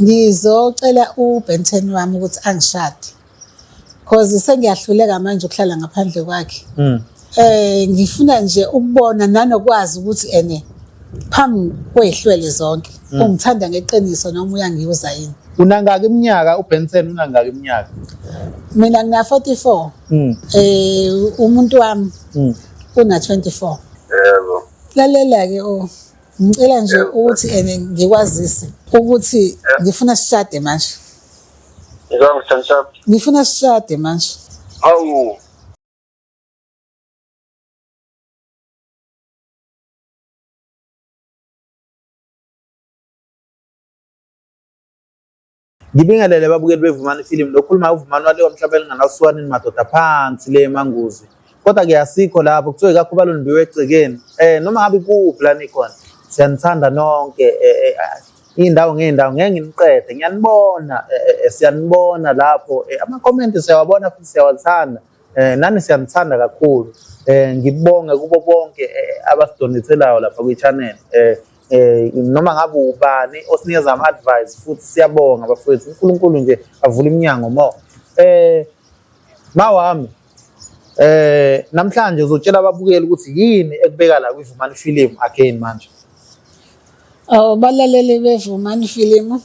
Ngizocela uBenten wami ukuthi angishade. Cause sengiyahluleka manje ukuhlala ngaphandle kwakhe. Ngifuna nje ukubona nanokwazi ukuthi ene phambi kwehlwele zonke ungithanda ngeqiniso noma uyangiuza yini. Unangaki iminyaka uBenson, unangaki iminyaka? Mina ngina 44. Umuntu wami una 24. Yebo. Lalela ke oh. Ngicela nje ukuthi ene ngikwazise ukuthi ngifuna sishade manje. Ngizwa. Ngifuna sishade manje. Hawu. Ngibingelele babukeli beVumani Film, lokhuluma uVumani waleyo mhlaba elinganasuwanini madoda phansi le eManguzi. Kodwa ke asikho lapho, kuthiwe kakho balundiwe egcekeni. Noma ngabe kuphi la nikhona, siyanithanda nonke. Iy'ndawo ngey'ndawo ngeke nginiqede, ngiyanibona, siyanibona lapho. Ama-comment siyawabona futhi siyawathanda. Nani siyanithanda kakhulu. Ngibonge kubo bonke abasidonethelayo lapha kwi-channel. Noma ngabe ubani osinikeza ama-advice futhi siyabonga bafowethu. uNkulunkulu nje avule iminyango more. Mawami, namhlanje uzotshela ababukeli ukuthi yini ekubeka la kwiVumani Film again manje. Oh, balaleli beVumani Film,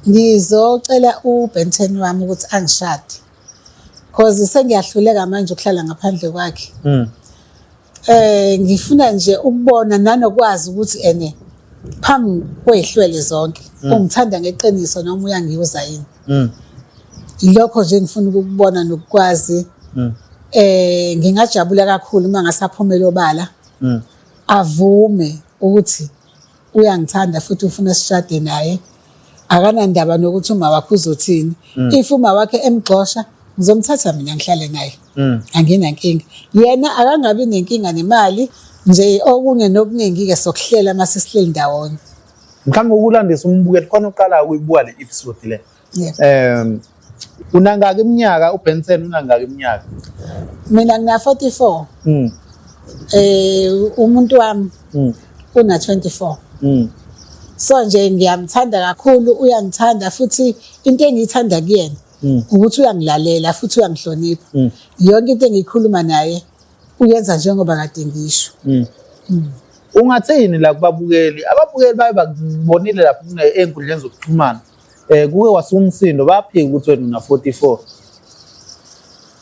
ngizocela uBenten wami ukuthi angishade. Cause sengiyahluleka manje ukuhlala ngaphandle kwakhe. Ngifuna nje ukubona nanokwazi ukuthi ene phambi kwehlwele zonke ungithanda ngeqiniso noma uyangiuza yini. Lokho nje ngifuna ukukubona nokukwazi. Ngingajabula kakhulu uma ngasaphumela obala. Avume ukuthi uyangithanda futhi ufuna sishade naye. Akanandaba nokuthi uma wakhe uzothini. If uma wakhe emgxosha ngizomthatha mina ngihlale naye. Anginankinga. Yena akangabi nenkinga nemali nje, okunye nokuningi ke sokuhlela mase sihleli ndawonye. Mhlawumbe ukulandisa umbukeli khona uqala ukuyibuka le episode le. Unangaki iminyaka uBenson, unangaki iminyaka? Mina ngina 44. Umuntu wami una 24. So nje ngiyamthanda kakhulu, uyangithanda futhi into engiyithanda kuyena ukuthi uyangilalela futhi uyangihlonipha. Yonke into engiyikhuluma naye uyenza njengoba kade ngisho. Ungathini la kubabukeli? Ababukeli baye bakubonile lapha ey'nkundleni zokuxhumana. Kuke wasuka umsindo, baphika ukuthi wena una 44.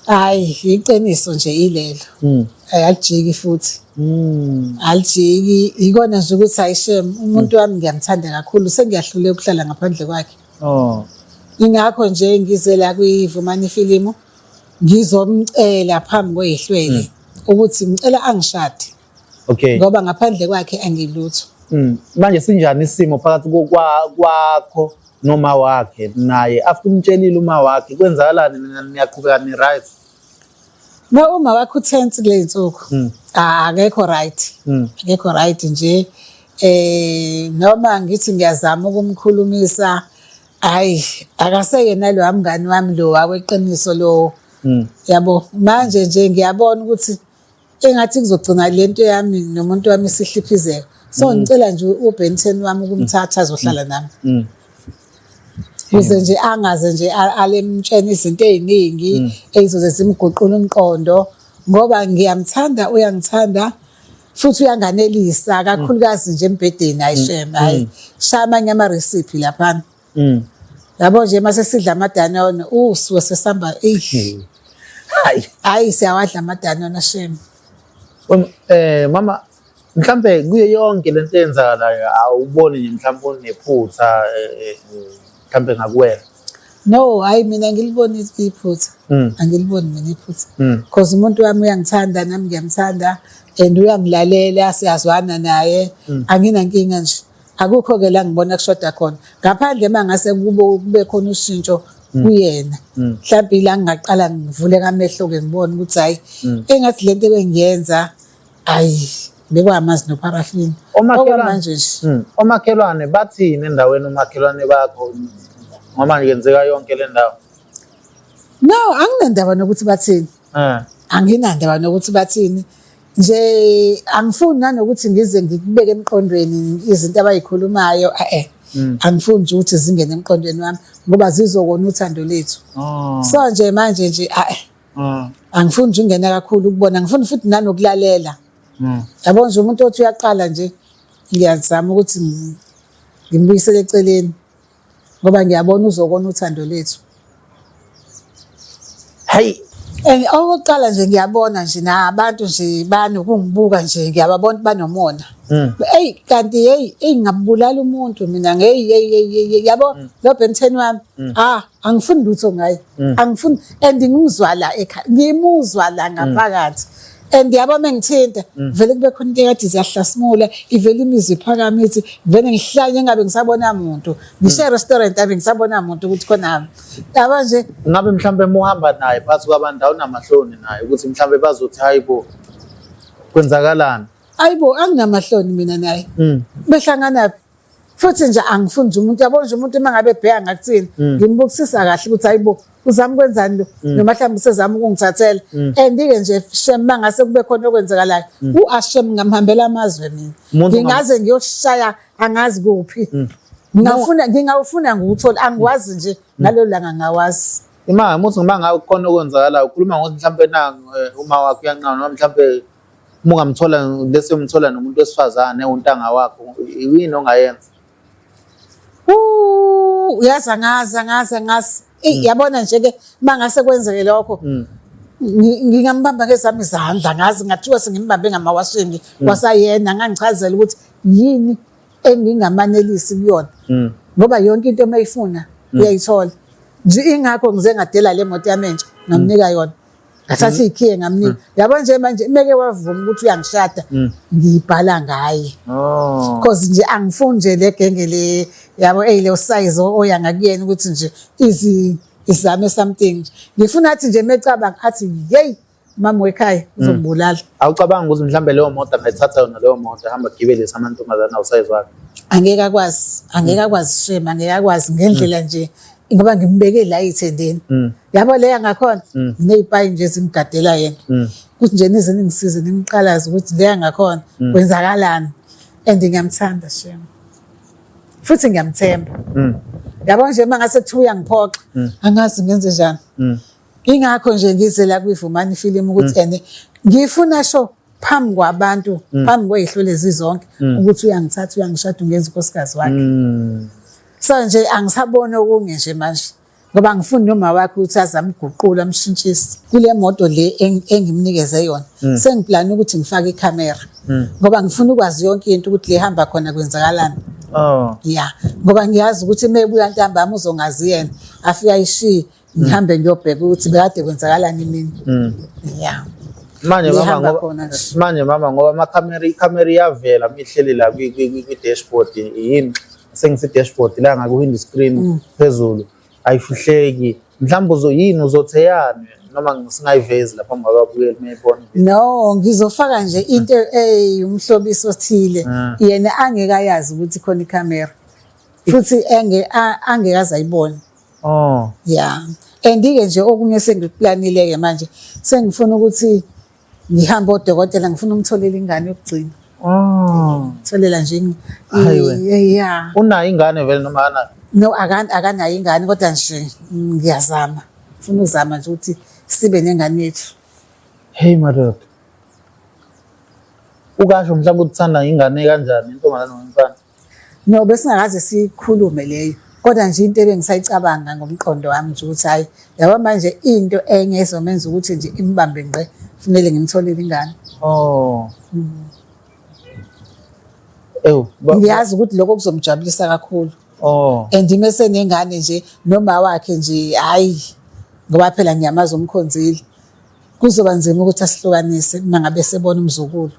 Hayi, iqiniso nje ilelo. Alijiki futhi. Alijiki, ikona nje ukuthi hayi shem, umuntu wami ngiyamthanda kakhulu, sengiyahluleka ukuhlala ngaphandle kwakhe. Ingakho nje ngize la kwiVumani Film ngizomcela phambi kweyihlwele ukuthi ngicela angishade. Okay. Ngoba ngaphandle kwakhe angilutho. Manje sinjani isimo phakathi kwakho noma wakhe naye after umtshelile uma wakhe kwenzakalani, niyaqhubeka ni right? No, uma wakhe utense kule insuku. Akekho right. Akekho right nje. Noma ngithi ngiyazama ukumkhulumisa, hayi akaseyena lo mngani wami lo wakweqiniso lo. Yabo, manje nje ngiyabona ukuthi engathi kuzogcina lento yami nomuntu wami sihliphizeka. So ngicela nje uBenten wami ukumthatha azohlala nami. Kuze nje angaze nje alemtshena izinto eziningi ezizoze zimguqula umqondo, ngoba ngiyamthanda, uyangithanda futhi uyanganelisa kakhulukazi nje embhedeni. Ayishem, hayi shaya amanye ama recipe lapha. Yabo nje mase sidla amadanone usuke sesamba eh. Hayi. Hayi siyawadla amadanone shem. Mama, mhlambe kuyo yonke lento eyenzakalayo awuboni nje mhlambe unephutha mhlambe ngakuwena? No, hayi mina ngiliboni iphutha. Angiliboni mina iphutha. Because umuntu wami uyangithanda nami ngiyamthanda and uyangilalela, siyazwana naye. Anginankinga nje. Akukho ke la ngibona kushoda khona. Ngaphandle mangase kube khona ushintsho kuyena. Mhlawumbe ila ngingaqala ngivule amehlo ke ngibone ukuthi hayi engathi lento ebengiyenza ayi bekwamazi nopharafini. Okwamanje nje. Omakhelwane bathini endaweni, omakhelwane bakho ngoba yenzeka yonke le ndawo? No, anginandaba nokuthi bathini. Anginandaba nokuthi bathini. Nje angifuni nanokuthi ngize ngikubeke emqondweni izinto abayikhulumayo. Angifuni nje ukuthi zingene emqondweni wami ngoba zizokona uthando lethu. Oh. So nje manje nje ayi angifuni nje ungena kakhulu ukubona, ngifuni futhi nanokulalela. Yabo nje umuntu othi uyaqala nje ngiyazama ukuthi ngimbuyisele eceleni ngoba ngiyabona uzokona uthando lethu. Hayi. And okokuqala nje ngiyabona nje nabantu nje banokungibuka nje ngiyababona banomona. Eyi kanti hey eyi ngingabulala umuntu mina ngeyi hey hey yabo lo Ben 10 wami ah angifuni lutho ngaye. Angifuni and ngimuzwa la ekhaya ngimuzwa la ngaphakathi. And yabo mengithinta vele kube khona into ekade ziyahlasimula ivele imizwa iphakame ithi vele ngihlanye ngabe ngisabona muntu ngisho e-restaurant abe ngisabona muntu ukuthi khona yabo nje. Ngabe mhlambe muhamba naye phakathi kwabantu awunamahloni naye ukuthi mhlambe bazothi hayibo kwenzakalani? Ayibo anginamahloni mina naye. Behlangana futhi nje angifuni nje umuntu yabo nje umuntu uma ngabe ebheka ngakuthini ngimbukisisa kahle ukuthi hayibo uzama ukwenzani lo noma mhlawumbe usezama ukungithathela and-ke nje shem mangase kube khona okwenzekalayo u-ashem ngingamhambela amazwe mina ngingaze ngiyoshaya angazi kuphi ngingafuna ngingawufuna ngiwuthole angiwazi nje ngalelo langa ngawazi. Ima muthi ngima ngawe kukhona okwenzakalayo ukhuluma ngokuthi mhlawumbe na uma wakho uyanqaba noma mhlawumbe uma ungamthola bese umthola nomuntu wesifazane untanga wakho yini ongayenza? Uyazi angazi angazi angazi. Eyi yabona nje ke mangase kwenzeke lokho ngingambamba ngezami izandla ngazi ngathiwa sengimbambe ngamawashingi kwasayena ngangichazela ukuthi yini engingamanelisi kuyona ngoba yonke into mayifuna uyayithola nje ingakho ngize ngadela le moto yami entsha ngamnika yona ngathatha ikhiye ngamnika yabo nje manje meke wavuma ukuthi uyangishada ngiyibhala ngaye Oh. cause nje angifuni nje le genge le yabo eyile size oya ngakuyena ukuthi nje izi izame something ngifuna athi nje mecabanga athi yey mama wekhaya uzongibulala. Awucabangi ukuthi mhlambe leyo moto angayithatha yona leyo moto ahamba agibelise amantombazane awusayizi wakhe? Angeke akwazi, angeke akwazi shame, angeke akwazi ngendlela nje ngoba ngimbeke la ethendeni. Yabo leya ngakhona nginezipayi nje ezimgadela yena. Kuthi nje nize ningisize nimqalaze ukuthi leya ngakhona kwenzakalani. And ngiyamthanda shame. Futhi ngiyamthemba. Yabo nje mangase kuthiwa uyangiphoxa, angazi ngenze njani. Ingakho nje ngize la kwiVumani Film ukuthi ene ngifuna sho phambi kwabantu phambi kwezihlwele zizonke ukuthi uyangithatha uyangishada ungenza unkosikazi wakhe. So nje angisaboni okunye nje manje ngoba ngifuni noma wakhe ukuthi azamguqula amshintshise kule moto le engimnikeze yona. Sengiplana ukuthi ngifake ikhamera ngoba ngifuna ukwazi yonke into ukuthi le hamba khona kwenzakalani. Oh. Yeah, ngoba ngiyazi ukuthi mebuya ntambama uzongazi yena afika ayishiye ngihambe ngiyobheka ukuthi bekade kwenzakalani imini. Yeah. Manje mama Ngihamba ngoba khona nje. manje mama ngoba amakhamera ikhamera iyavela mihleli la kwi dashboard yini sengithi dashboard la ngaku window screen phezulu ayifihleki mhlawumbe uzoyini uzotheyani noma singayivezi lapha ngababukeli mayibona. No, ngizofaka nje into eyumhlobiso othile yena angeke ayazi ukuthi khona ikhamera futhi enge angeke azayibona. Oh. Yeah. And-ke nje okunye sengikuplanile-ke manje sengifuna ukuthi ngihambe odokotela ngifuna umtholele ingane yokugcina. Oh. Tholela nje Hayi wena. yeah. Unayo ingane vele noma akanayo? No akanayo ingane kodwa nje ngiyazama. Ngifuna ukuzama nje ukuthi sibe nengane yethu. Hey madoda. Ukasho mhlawumbe uthanda ingane kanjani intombazane noma umfana? No besingakaze sikhulume leyo. Kodwa nje into ebengisayicabanga ngomqondo wami nje ukuthi hayi yabo manje into enye ezomenza ukuthi nje imbambe ngqe kufanele ngimtholele ingane. Oh. Ewu. Ngiyazi ukuthi lokho kuzomjabulisa kakhulu. Oh. And mese nengane nje noma wakhe nje hayi ngoba phela ngiyamazi umkhonzile. Kuzoba nzima ukuthi asihlukanise uma ngabe sebona umzukulu.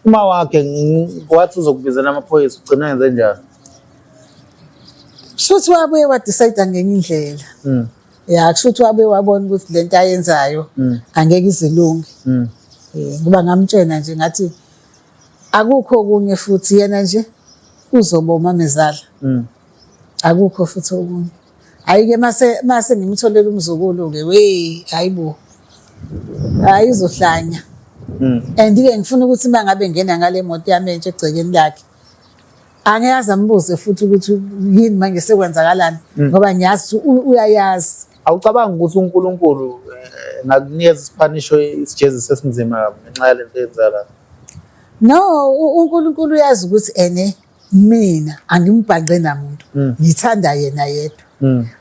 Uma wakhe wathi uzokubizela amaphoyisa ugcina yenze njani? Kushuthi wabuye wadecide ngenye indlela. Ya kushuthi wabuye wabona ukuthi lento ayenzayo angeke izilunge. Ngoba ngamtshena nje ngathi akukho okunye futhi yena nje uzoba umamezala. Akukho futhi okunye. Hayi-ke mase ngimtholele umzukulu-ke we hayibo. Hayi uzohlanya. And-ke ngifuna ukuthi uma ngabe ngena ngale moto yami entsha egcekeni lakhe. Angeke aze ambuze futhi ukuthi yini manje sekwenzakalani ngoba ngiyazi ukuthi uyayazi. Awucabangi ukuthi uNkulunkulu engakunikeza isiphanisho, isijeziso esinzima kabi ngenxa yale nto eyenzakalayo? No, uNkulunkulu uyazi ukuthi ene mina angimbhanqe namuntu, ngithanda yena yedwa.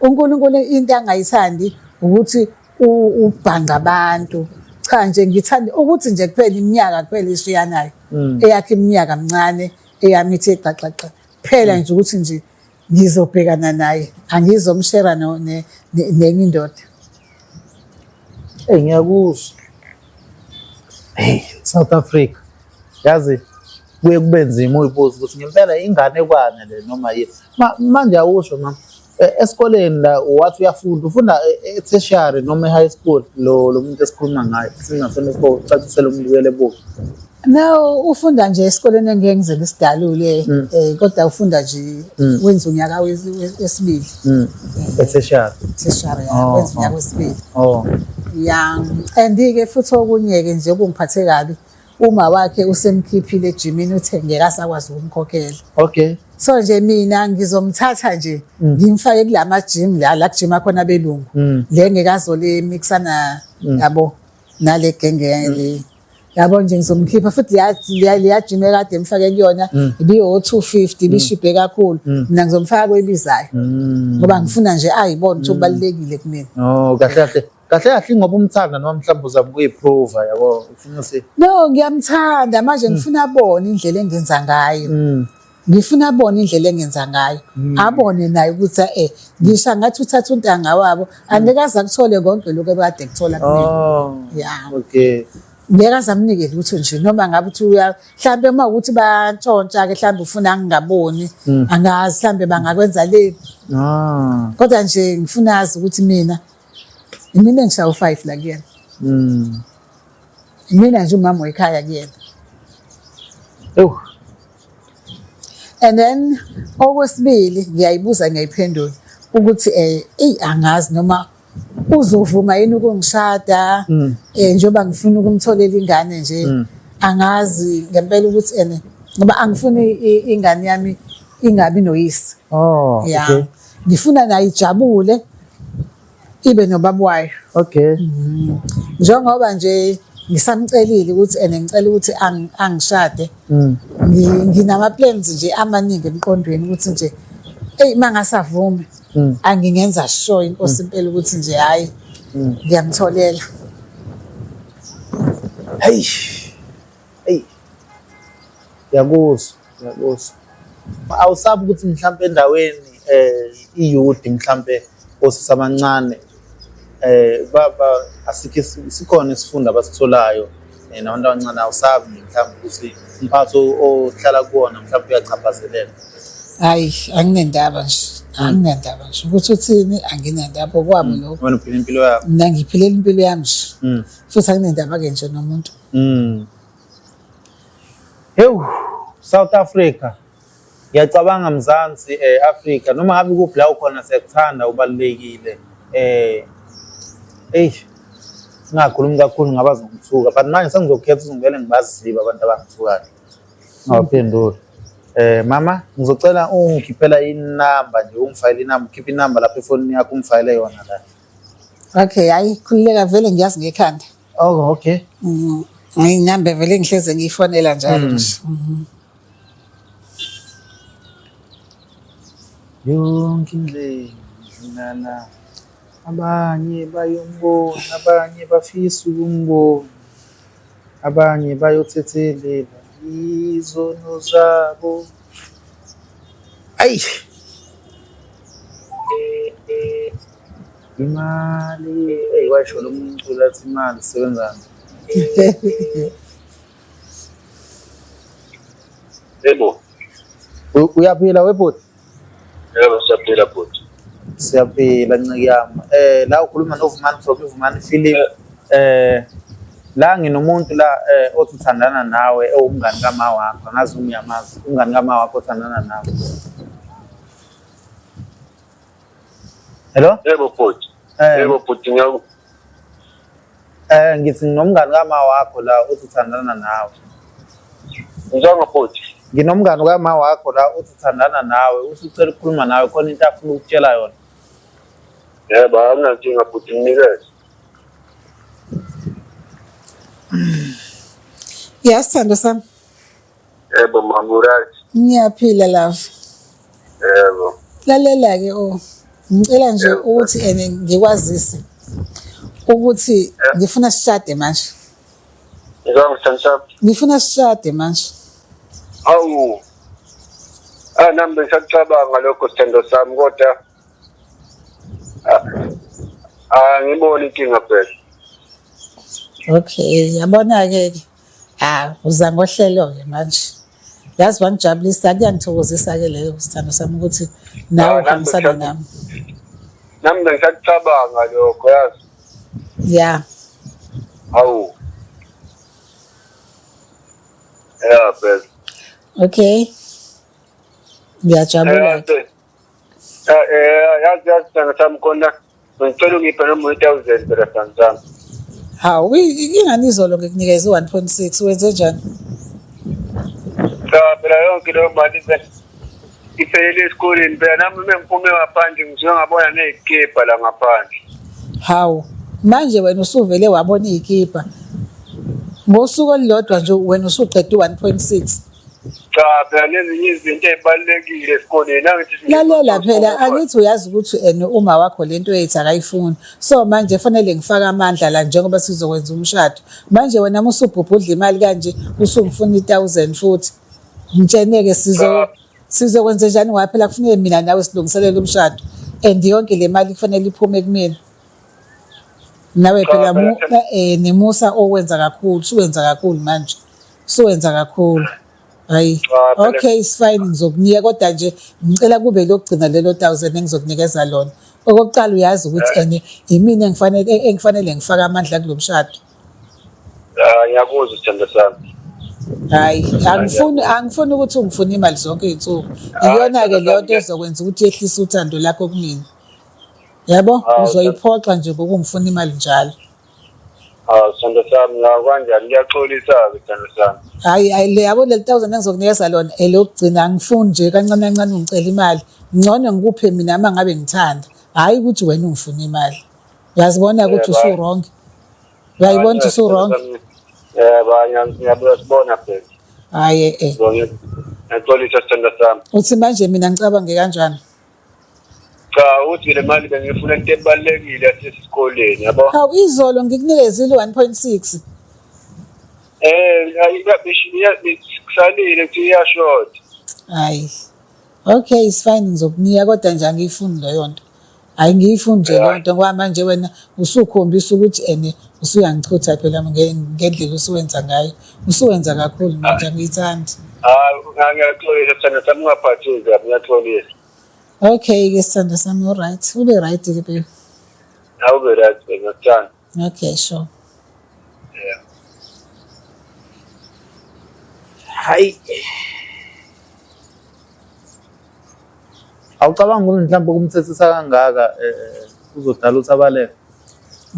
UNkulunkulu into angayithandi ukuthi ubhanqa abantu. Cha nje ngithanda ukuthi nje kuphela iminyaka kuphela ishiyanayo. Eyakhe iminyaka mncane, eyami ithe xaxaxa. Kuphela nje ukuthi nje ngizobhekana naye, angizomshera nenye indoda. Hey, ngiyakuzwa. Hey, South Africa. Yazi kuye kube nzima uyibuza ukuthi ngempela inganekwane le noma yini. Manje awusho mama, esikoleni la wathi uyafunda, ufunda e-tertiary noma e-high school lo muntu esikhuluma ngaye, singasona ucacisele umbukeli ebuka. No, ufunda nje esikoleni engeke ngize ngisidalule, kodwa ufunda nje wenza unyaka wesibili. E-tertiary. Tertiary, ya, wenza unyaka wesibili. Oh. Ya, and-ke futhi okunye-ke nje okungiphathe kabi, uma wakhe usemkhiphile ejimini, uthe ngeke asakwazi ukumkhokhela. Okay. So nje mina ngizomthatha nje ngimfake kulama gym la kujima khona abelungu. Le ngeke azole mixana yabo nale genge le. Yabo nje ngizomkhipha futhi leya gym ekade emfake kuyona ibiyo 250, ibishibhe kakhulu. Mina ngizomfaka kwebizayo. Ngoba ngifuna nje ayibone ukuthi ubalulekile kumina. Oh, kahle kahle. Kahle kahle ngoba umthanda noma mhlawumbe uzama ukuyiprova yabo, ufuna ukuthi No, ngiyamthanda manje ngifuna abone indlela engenza ngayo. Ngifuna abone indlela engenza ngayo. Abone naye ukuthi ngisho ngathi uthatha untanga wabo, angeke aze akuthole konke lokho ebekade kuthola kumina. Oh. Yeah. Okay. Ngeke aze amnike lutho nje noma ngabe uthi uya mhlambe uma ukuthi bayantshontsha ke mhlambe ufuna ngingaboni, angazi mhlambe bangakwenza le. Kodwa nje ngifuna azi ukuthi mina imina engishaya u5 la kuyena. Mina nje umama wekhaya kuyena. Ewu. And then okwesibili ngiyayibuza ngiyayiphendula ukuthi eyi angazi noma uzovuma yini ukungishada, njengoba ngifuna ukumtholela ingane nje, angazi ngempela ukuthi ene ngoba angifuni ingane yami ingabi noyise. Oh, Yeah. okay. Ngifuna nayo ijabule ibe nobaba wayo. Okay. Njengoba nje ngisamcelile ukuthi ene ngicela ukuthi angishade. Nginama plans nje amaningi emqondweni ukuthi nje hey mangasavumi angingenza sure inkosi impela ukuthi nje hayi ngiyamtholela. Hey. Hey. Ngiyakuzwa, ngiyakuzwa. Awusabi ukuthi mhlampe endaweni iyouth mhlampe osisi abancane baba asikho sikhona isifundo abasitholayo nabantu abancane, awusabi nje mhlawumbe ukuthi umphathi ohlala kuwona mhlawumbe uyachaphazeleka? Hayi, anginendaba nje, anginendaba nje ukuthi uthini, anginendaba okwami lokho. Wena uphila impilo yakho. Mina ngiphilela impilo yami nje. Futhi anginendaba-ke nje nomuntu. Hewu, South Africa. Ngiyacabanga Mzansi Africa noma ngabe kuphi la ukhona siyakuthanda, ubalulekile. Eyi ngingakhulumi kakhulu ngabazongithuka, but manje sengizokhetha ukuthi ngivele ngibazibe abantu abangithukayo. Ngingabaphenduli. Mama, ngizocela ungikhiphela inamba nje, ungifayele inamba, ukhiphe inamba lapha efonini yakho ungifayele yona la. Okay, hayi khululeka vele ngiyazi ngekhanda. Oh, okay. Inamba vele ngihleze ngiyifonela njalo nje. Yonke indlela idlula la, abanye bayombona, abanye bafisa ukumbona, abanye bayothethelela izono zabo. Ayi, imali, eyi washo lo mculo athi imali isebenzani. Yebo. Uyaphila webhuti? Yebo, siyaphila bhuti. Siyaphila nciki yami. La ukhuluma noVumani from iVumani Film. La nginomuntu la othi uthandana nawe, owumngani kama wakho. Angazi uma uyamazi, umngani kama wakho othandana nawe. Hello? Yebo bhuti. Yebo bhuti, Ngithi nginomngani kama wakho la othi uthandana nawe. Ngizwa bhuti. Nginomngani kama wakho la uthi uthandana nawe, uthi ucela ukukhuluma nawe khona into afuna ukukutshela yona. Yebo, anginankinga bhuti nginikeze. Yes, sithando sami. Yebo mama uright. Ngiyaphila love. Yebo. Lalela-ke o. Ngicela nje ukuthi ene ngikwazise ukuthi ngifuna sishade manje. Ngizwa sithando sami. Ngifuna sishade manje. Hawu. Ah nami bengisakucabanga lokho sithando sami kodwa ah ngibona inkinga phela. Okay, yabona-ke ke. Ah, uza ngohlelo-ke manje. Yazi wangijabulisa, kuyangithokozisa-ke leyo sithando sami ukuthi nawe Ah, nami uhambisana bengisaku- nami. Nami bengisakucabanga lokho yazi. Yeah. Hawu. Yeah, phela. Okay. Ngiyajabula. Eh, eh, yazi yazi sithando sami khona ngicela ungiphe noma u-thousand phela sithando sami. Hawu, ingani izolo ngikunikeze u-1.6 wenze njani? Cha phela yonke leyo mali iphelele esikoleni phela nami uma ngiphume ngaphandle ngisuke ngabona ney'kibha la ngaphandle. Hawu, manje wena usuvele wabona iy'kibha. Ngosuku olulodwa nje wena usuqede u-1.6. Cha phela nezinye izinto ey'balulekile esikoleni angithi Lalela phela angithi uyazi ukuthi ene uma wakho lento yethu akayifuni. So manje fanele ngifake amandla la njengoba sizokwenza umshado. Manje wena musubhubhudla imali kanje usungifuna i-1000 futhi. Ngitsheneke sizo sizokwenza njani ngoba phela kufuneke mina nawe silungiselele umshado and yonke le mali kufanele iphume kumina. Nawe phela mu eh nemusa owenza kakhulu, suwenza kakhulu manje. Suwenza kakhulu. Hayi. Okay, it's fine ngizokunika kodwa nje ngicela kube lokugcina lelo 1000 engizokunikeza lona. Okokuqala uyazi ukuthi ene imina engifanele engifanele ngifake amandla kulomshado. Ah, ngiyakuzwa sithando sami. Hayi, angifuni angifuni ukuthi ungifune imali zonke izinsuku. Iyona ke leyo nto ezokwenza ukuthi yehlise uthando lakho kumina. Yabo, uzoyiphoxa nje ngokungifuna imali njalo. Hawu sithando sami ngawo kanjani ngiyaxolisa-ke sithando sami. Hayi hayi le yabo leli 1000 engizokunikeza lona elokugcina angifuni nje kancane kancane ungicela imali. Ngcono ngikuphe mina uma ngabe ngithanda. Hhayi ukuthi wena ungifuna imali. Uyazibona ukuthi usu-wrong. Uyayibona ukuthi usu-wrong. Yebo, ngiyabuya sibona phela. Hayi eh. Ngiyaxolisa sithando sami. Uthi manje mina ngicabange kanjani? Cha, uthi le mali bengifuna into ebalulekile yasesikoleni, yabo. Hawu izolo ngikunikezile u-1.6. Eh, kusalile kuthi iyashoda. Hayi. Okay, it's fine ngizokunika kodwa nje angiyifuni leyo nto. Hayi ngiyifuni nje leyo nto ngoba manje wena usukhombisa ukuthi ene usuyangichutha phela ngendlela usuwenza ngayo. Usuwenza kakhulu manje angiyithandi. Hayi, ngiyaxolisa sithando sami ungaphatheki kabi, ngiyaxolisa. Okay ke sithando sami all right. Ube right ke baby. Awube right baby, ngiyakuthanda. Okay, sure. Yeah. Hayi. Awucabangi ukuthi mhlawumbe ukumthethisa kangaka eh uzodala ukuthi abaleke?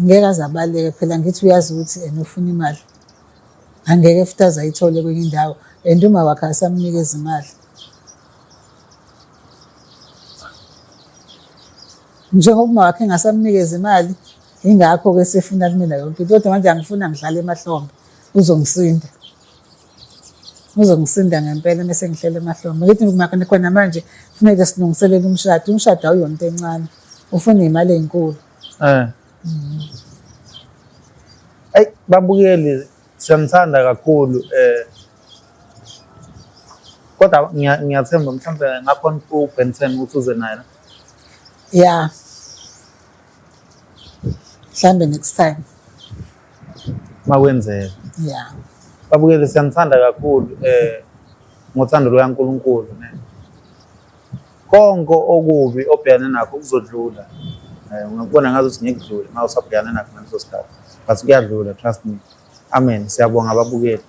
Ngeke aze abaleke phela ngithi uyazi ukuthi ena ufuna imali. Angeke futhi aze ayithole kwenye indawo and uma wakhe asamnikeza imali. Njengoba uma wakhe engasamnikeza imali ingakho-ke sefuna kumina yonke into kodwa manje angifuni angidlale emahlombe uzongisinda. Uzongisinda ngempela mese ngihlele emahlombe. Ngithi khona manje kufuneka silungiselele umshado. Umshado awuyona into encane. Ufuna iy'mali ey'nkulu. Eh. Ayi babukeli siyamthanda kakhulu eh kodwa ngiyathemba mhlawumbe ngakhona u-Ben 10 ukuthi uze naye la. Yeah. Mhlambe next time. Makwenzeka. Yeah. Babukeli siyamthanda kakhulu eh ngothando lukaNkulunkulu ne. Konke okubi obhekane nakho kuzodlula. Eh ungakubona ngazuthi ngeke kudlule uma usabhekane nakho ngaleso sikhathi. But kuyadlula trust me. Amen. Siyabonga ababukeli.